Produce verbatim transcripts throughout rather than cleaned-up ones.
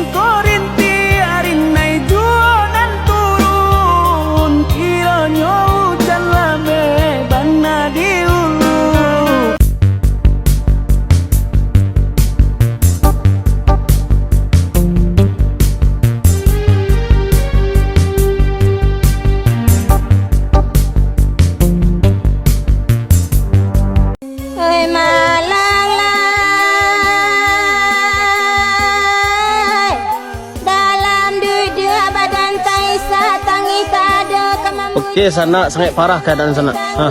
Korinti arinai juo nan turun, kironyo ujan labeh bana di ulu. Oi malang lai, dalam duduak badan taisa tangih tado ka mambuek. Oke, sanak, sangaik parah keadaan sanak. Ha.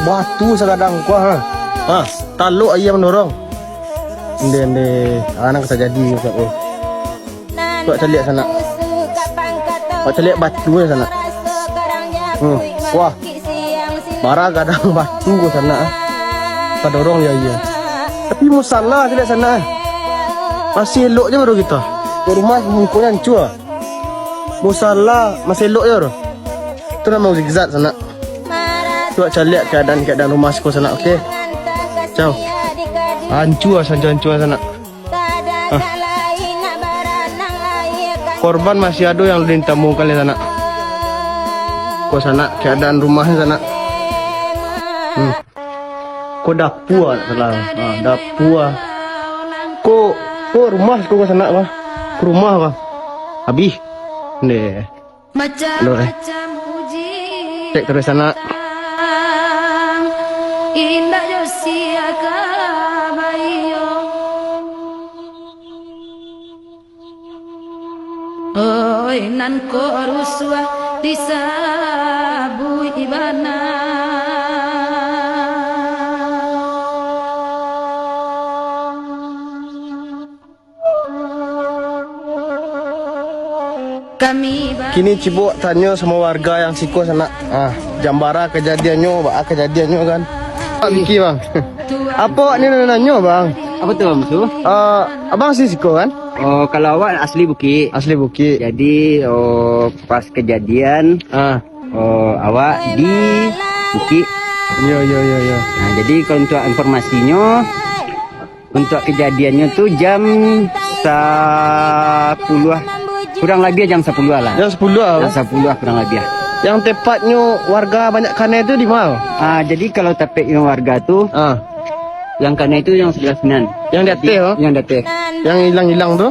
Batu sagadang kuah, ha. Ha, talok aia mandorong. Ende, ende, anak tajadi, Ustaz, oh. Wak caliak sanak. Wak caliak batu eh sanak. Hmm. Wah. Bara gadang batu ko sanak ah. Tadorong ya iya. Tapi musala caliak sanak eh. Masih elok je baru kita. Ko rumah mukonyo hancua. Musala masih elok je baru. Tu namo zigzag sanak. Cubo caliak keadaan-keadaan rumah siko sanak, oke? Cau. Hancua, hancua-hancua sanak. Ah. Korban masih ado yang alun ditemukan lai sanak. Ko sanak, keadaan rumah ni sanak. Hmm. Ko dapua nak salah. Ha, dapua. Ko, ko rumah ko, ko sanak ko. Ko rumah ko. Habih. Ndeh. Aduh, eh. Cek terus sanak. Indak jo sia ka baiyo. Oi, nan ko rusuah disabuik bana. Kami ba- Kini cubo tanyo samo warga yang siko sanak. Ah, jan bara kajadiannyo, baa kajadiannyo kan. Pak Biki, Bang. Apo awak ni nak nanyo, Bang? Apo tu, Bang Su? Ah, abang asli siko kan? Oh, kalau awak asli Bukik. Asli Bukik. Jadi, oh, pas kejadian, ah, oh, awak di Bukik. Yo, yo, yo, yo. Nah, jadi kalau untuk informasinyo, untuk kejadiannyo tu jam sapuluah, kurang labiah jam sapuluah lah. Jam sapuluah. Jam sapuluah kurang labiah. Yang tepatnyo warga banyak kanai tu di ma? Ah, jadi kalau tapek yang warga tu, ah, yang kanai tu yang sebelah sinan. Yang di ateh tu? Yang di ateh. Yang ilang-ilang tu?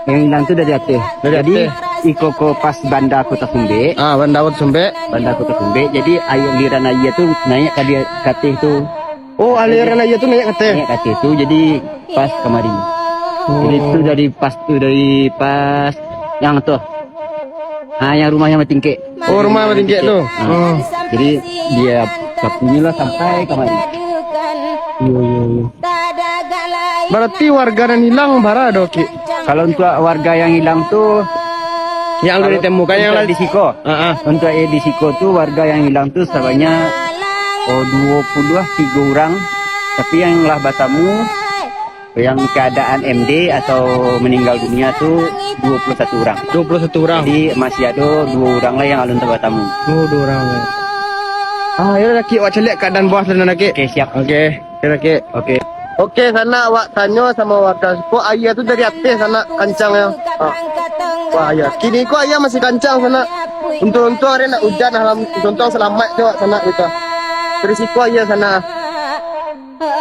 Yang ilang tu dari ateh. Dari ateh. Jadi, iko ko pas banda Kota Sumbek. Ah, banda Kota Sumbek. Banda Kota Sumbek. Jadi, aia, aliran aia tu naiak ka di, ka ateh tu. Oh, aliran aia tu naiak ka ateh? Naiak ka ateh tu, jadi pas kamari. Oh. Jadi tu dari pas tu, dari pas yang tu. Ha, yang rumah yang batingkek. Oh, rumah batingkek tu. Ha. Oh. Jadi dia sapunyo lah sampai kamari. Iyo, iyo, iyo. Berarti warga nan ilang bara ado, Kik? Kalau untuk warga yang ilang tu, yang alun ditemukan, yang lah di siko. Ha, ha. Untuk di siko tu, warga yang ilang tu sabanyak, oh, duo puluah tigo urang. Tapi yang lah batamu, yang keadaan M D atau meninggal dunia tu duo puluah satu urang. Duo puluah satu urang. Jadi, masih ado duo urang lah yang alun tabatamu. Oh, duo urang lah. Ah, yo lah, Kik, wak caliak keadaan bawah tu, Kik. Oke, siap. Oke. Oke, oke. Oke, sanak, wak tanyo samo warga siko, aia tu dari ateh sanak kancangnyo. Ha. Wah, aia. Kini ko aia masih kancang sanak. Untuang-untuang ari nak ujan, alham-, untuang-untuang salamaik jo wak sanak gitu. Dari siko aia sanak.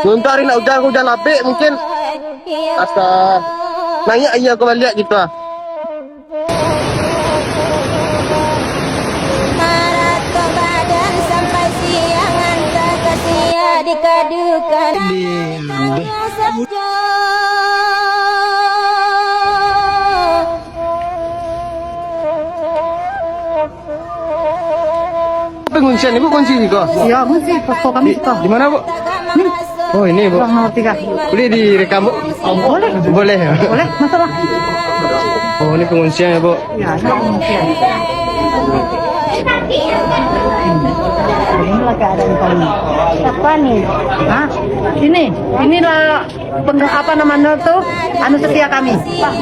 Untuang ari nak ujan, ujan labek mungkin. Asa naiak aia ko baliak gitu ah. Marato badan sampai siang, antah ka sia dikadukan. Sajo. Pengungsian, Ibu ngungsi di ko? Iya, ngungsi, posko kami di ko. Di mana, Bu? Ni. Oh, ini, Bu. Ruang nomor tiga. Boleh direkam, Bu? Oh, boleh. Boleh? Boleh, masuklah. Oh, ini pengungsian ya, Bu? Iya, ini pengungsian. Apa ni? Hah? Ini, inilah peng-, apa namanya tu? Anu setia kami.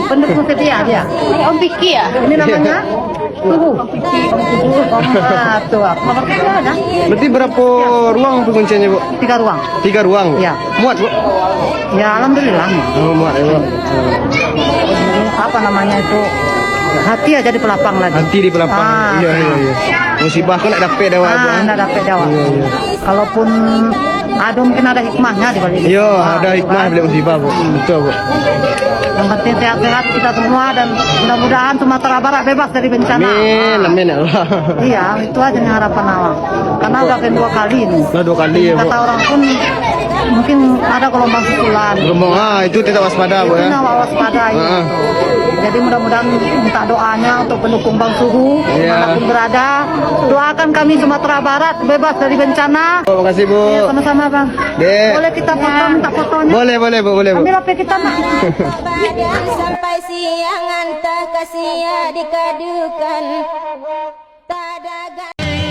Pendukung setia dia. Om Piki ya? Ini namanya Suhu. Ah, tu, ah. Berarti berapa ruang pengunciannya, Bu? Tiga ruang. Tiga ruang, Bu? Ya. Muat, Bu? Ya, alhamdulillah. Oh, muat, ya, Bu. Apa namanya itu? Hati aja di pelapang lagi. Hati di pelapang. Ah, iya, iya, iya. Musibah kok nak dapet dek awak, ah, Bu, eh? Nak dapet dek awak. Iya, iya. Kalaupun ada, mungkin ada hikmahnya di balik itu. Iya, ah, ada hikmah di balik musibah, Bu. Betul, Bu. Yang penting sehat-sehat kita semua dan mudah-mudahan Sumatera Barat bebas dari bencana. Amin, amin ya Allah. Iya, itu aja yang harapan awak. Karena udah kan dua kali ini. Udah dua kali ya, Bu. Kata orang pun mungkin ada gelombang susulan. Gelombang, ah, itu tetap waspada, Bu, ya. Itu nak waspada, iya. Ah. Jadi mudah-mudahan minta doanya untuk pendukung Bang Suhu, iya, dimanapun berada. Doakan kami Sumatera Barat bebas dari bencana. Oh, makasih, Bu. Iya, sama-sama, Bang. Dek. Boleh kita foto, minta fotonya? Boleh, boleh, Bu, boleh, Bu. Ambil H P kita, Mak. Sampai siang antah kasia dikadukan.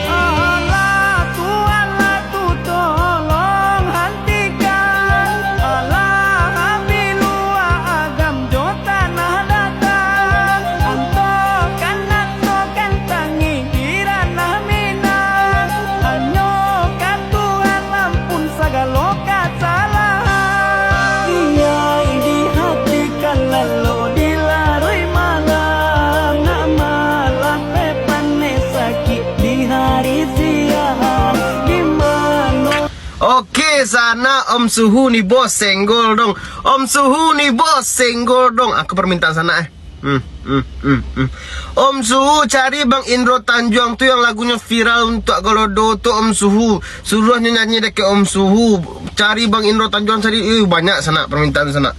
Alah tu, alah tu, tolong hantikan. Alah, ambi luak agam jo tanah datang. Antokan, antokan tangih di ranah Minang. Hanyo ka Tuhan ampun sagalo kasalahan. Iya, di hati kan lalu dilarui malam. Nak malah pe paneh sakik di hari siang. Di mano? Oke, sanak, Om Suhu ni, Bos, senggol dong. Om Suhu ni, Bos, senggol dong. Aku permintaan sanak, eh. Hmm, hmm, hmm, hmm. Om Suhu, cari Bang Indro Tanjuang tu yang lagunyo viral untuak Galodo tu, Om Suhu. Suruah nyo nyanyi dakek Om Suhu. Cari Bang Indro Tanjuang, cari. Ih, banyak sanak permintaan sanak.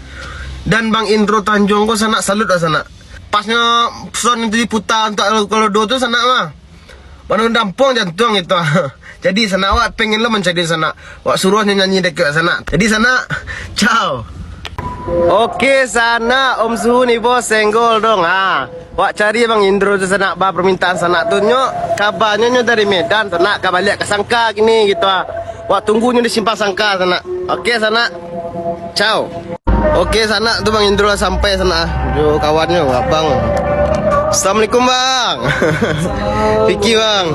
Dan Bang Indro Tanjuang ko sanak, salut lah sanak. Pasnyo sound itu diputa untuak Galodo tu sanak mah. Mano dampuang jantuang itu. Jadi sanak, awak pengen lo mancari sanak. Awak suruah nyo nyanyi dakek sanak. Jadi sanak, ciao. Oke sanak, Om Suhu ni, Bos, senggol dong. Ha. Awak cari Bang Indro tu sanak, ba permintaan sanak tu nyo. Kabanyo nyo dari Medan tu nak ka baliak ka Sangka kini gitu. Ha. Awak tunggu nyo di Simpang Sangka sanak. Oke sanak. Ciao. Oke, sanak, tu Bang Indro lah sampai sanak, ah. Jo kawannyo, abang. Assalamualaikum, Bang. Piki, Bang.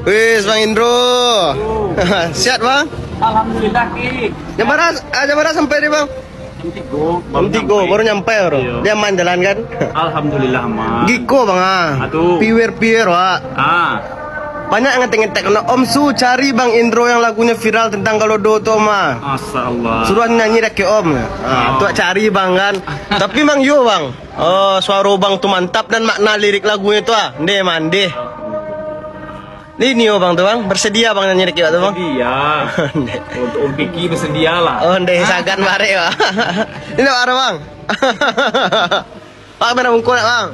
Wis, Bang Indro. Sehat, Bang? Alhamdulillah, Ki. Jam bara, ah, jam bara sampai tadi, Bang? Jam tigo, baru nyampai. Jam tigo, baru nyampai, bro. Iya. Dia aman jalan, kan? Alhamdulillah, aman. Giko, Bang, ah. Ah, tu. Piwer-piwer, Wak. Ah. Banyak yang ngetek-ngetek kena Om Su cari Bang Indro yang lagunyo viral tentang Galodo tu, Om, ah. Masya Allah. Suruah nyanyi dak ke, Om? Ah, oh. Tu cari, Bang, kan. Tapi, Bang, yo, Bang. Oh, suaro Bang tu mantap dan makna lirik lagunyo tu, ah. Ndeh, mandeh. Ini, oh, Bang, tu, Bang. Bersedia, Bang, nyanyi dak ke, Bang? Bersedia. Ndeh. Untuk Om Piki bersedia lah. Oh, ndeh, sagan barek, Bang. Ini, Bang, ada, Bang. Pak, kamera bungkuk nak, Bang?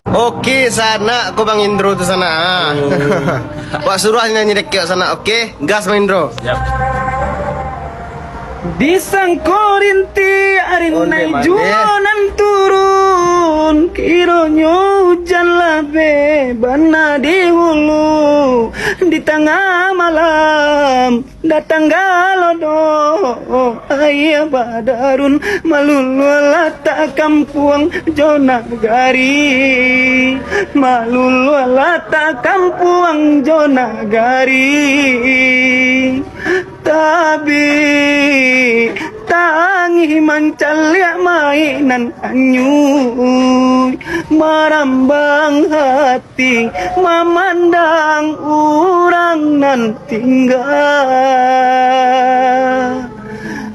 Oke, sanak ko Bang Indro tu sanak, ah. Oh. Wak suruah nyanyi dakek sanak, oke? Gas, Bang Indro. Siap. Disangko rintiak, oh, rinai juo nan turun, kironyo ujan labeh bana di hulu, di tangah malam. Datang Galodo, aia badarun, malulualah tak kampuang jo nagari, malulualah tak kampuang jo nagari. Tabik tangih mancaliak mainan anyuik, marambang hati mamandang urang nan tingga.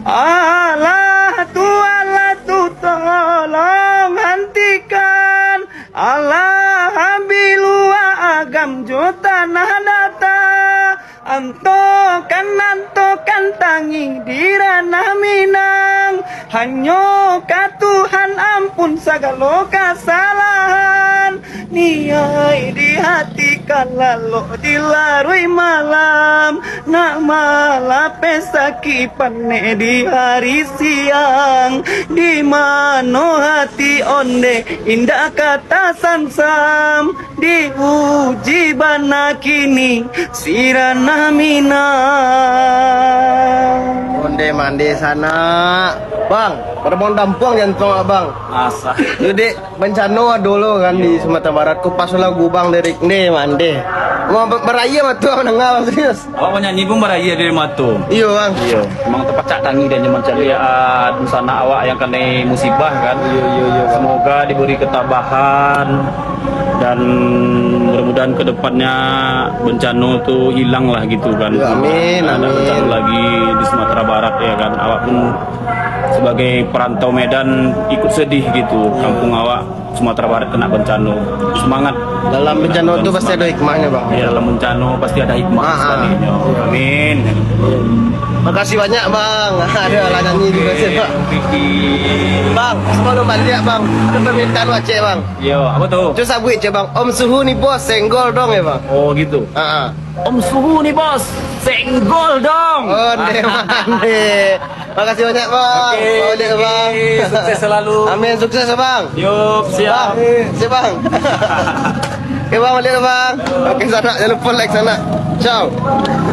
Alah tu, alah tu, tolong hantikan. Alah, ambi luak agam jo tanah data. Antokan, antokan tangih di ranah Minang. Hanyo ka Tuhan ampun sagalo kasalahan. Niai di hati ka lalok di laruih malam, nak malapeh sakik panek di hari siang. Di mano hati onde indak ka tasansam, diuji bana kini si ranah Minang. Onde mande sanak. Bang, pada bang dampuang jantuang abang. Asa. Yo, Dek. Bencano ado lo kan di Sumatera Barat, ko pas lagu bang lirik nde mande. Mau ber-, baraia mato mandanga bang, serius. Awak manyanyi pun baraia dari mato. Iyo bang. Iyo, memang terpacak tangih dan nyaman caliak, ah, dunsanak awak yang kanai musibah kan. Iyo, iyo, iyo, bang. Semoga diberi ketabahan dan mudah-mudahan ke depannya bencano tu hilang lah gitu kan. Iyo, amin, amin. Tidak ada bencano lagi di Sumatera Barat ya kan. Awak pun sebagai perantau Medan ikut sedih gitu. Iyo. Kampung awak Sumatera Barat kena bencano. Semangat. Dalam bencano tu pasti ada hikmahnyo, Bang. Iya, dalam bencano pasti ada hikmah. Ah, ah. Sebaliknya. Iya. Amin. Makasih banyak, Bang. Ada lah nyanyi juga sih, Bang. Bang, sebelum baliak, Bang, ada permintaan wak cek, Bang. Yo, apa tu? Cubo sabuik cek, Bang. Om Suhu ni bos, senggol dong ya, Bang. Oh, gitu. Ah, ah. Om Suhu ni bos, senggol dong. Oh, deh, mande. Makasih banyak, Bang. Oke, Bang Olik, Bang. Sukses selalu. Amin, sukses, Bang. Yup, siap. Bang, siap, Bang. Oke, Bang Olik, Bang. Oke, sanak, jangan lupa like sanak. Ciao.